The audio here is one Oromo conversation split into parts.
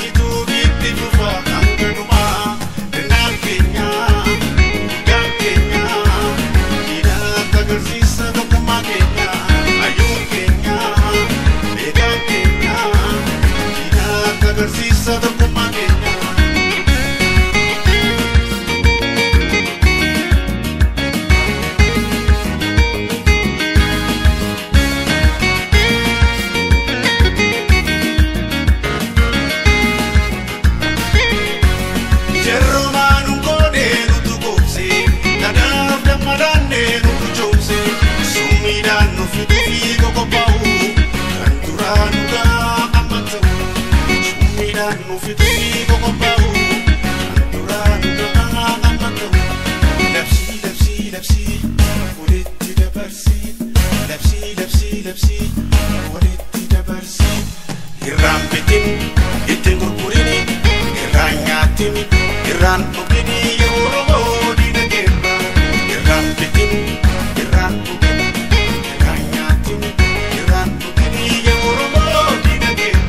jituu itti fufa hanga dhumaa. Kennaan keenya dhugaan keenya diinatti agarsiisa tokkummaa keenya. Hayyuun keenya beekaan keenya diinatti agarsiisa tokkummaa keenya. Irraan bitin ittiin gurgurini, irraan nyaatini, irraan dhugini, yeroo diina geerra. Irraan bitin, irraan dhugini, irraan nyaatini, irraan dhugini, yeroo diina geerra.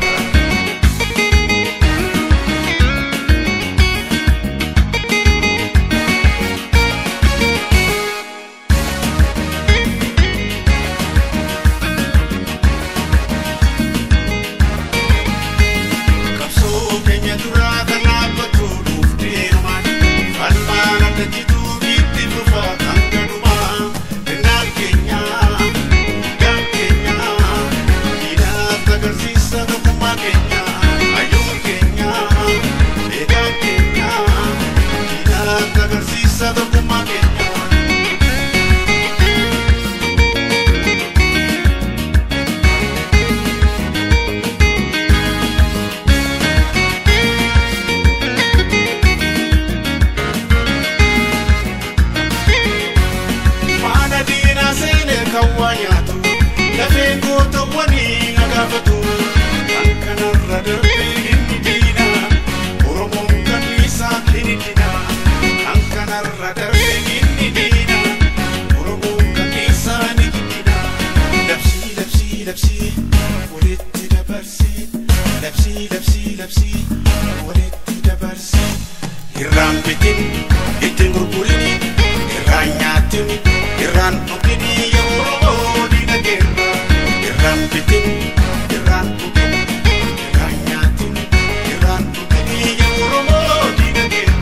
Irraan bitin ittiin gurgurini, irraan nyaatini, irraan dhugini, yeroo diina geerra. Irraan bitin, irraan dhugini, irraan nyaatini, irraan dhugini, yeroo diina geerra.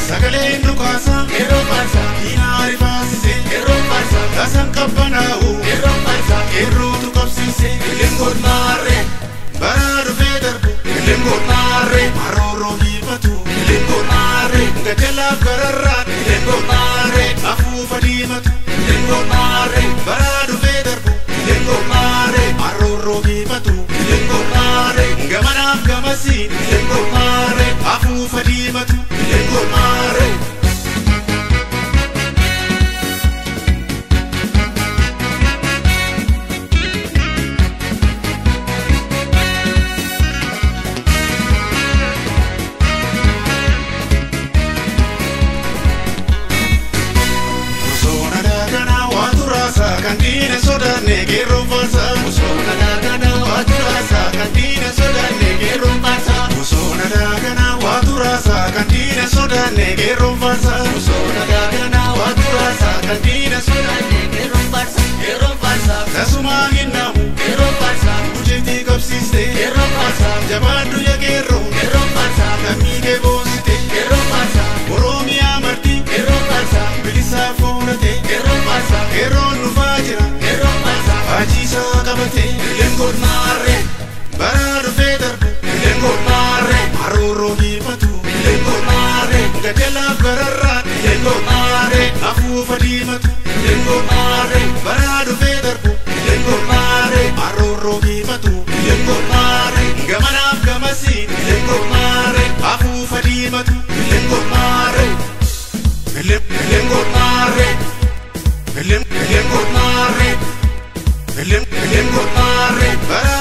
Sagaleen dhukaasa diina rifaasise tasan qabbanaa'u qeerrootu qabsiise. Illeen maarree bara dhufee darbu, illeen maarree marooroo hiifatu, illeen maarree gajalaaf gararraa, illeen maarree afuufa diimatu, illeen maarree bara dhufee darbu, illeen maarree marooroo hiifatu, illeen maarree gamanaaf gamasiin, illeen maarree afuufa diimatu, illeen maarree. Kan diina sodaanne qeerroon faarsa. Bosona daaganaa waa turaasa kan diina sodaanne qeerroon faarsa. Bosona daaganaa waa turaasa kan diina sodaanne qeerroon faarsa. Bosona daaganaa waa turaasa kan diina sodaanne qeerroon faarsa. Qeerroon faarsa. Tasumaa hin naamu qeerroon faarsa. Gujeetii qabsiiste qeerroon faarsa. Jabaadhu yaa qeerroo qeerroon faarsa. Lammii kee boonsite qeerroon faarsa. Oromiyaa marti qeerroon faarsa. Bilisaa foonate Qeerroon faarsa. Qeerroon dhufaa jira. Qeerroon faarsa. Haajiisaa qabatee. Illeen godmaarree. Bara dhufee darbe. Illeen godmaarree. Harooroo himatu. Illeen godmaarree. Gajalaaf gararraa. Illeen godmaarree. Afuufa diimatu. Illeen godmaarree. Bara dhufee darbu. Illeen godmaarree. Harooroo himatu. Illeen godmaarree. Gamanaaf gamasiin. Illeen godmaarree. Afuufa diimatu. Illeen godmaarree. Illeen godmaarree. Illeen godmaarree. Illeen godmaarree. Bara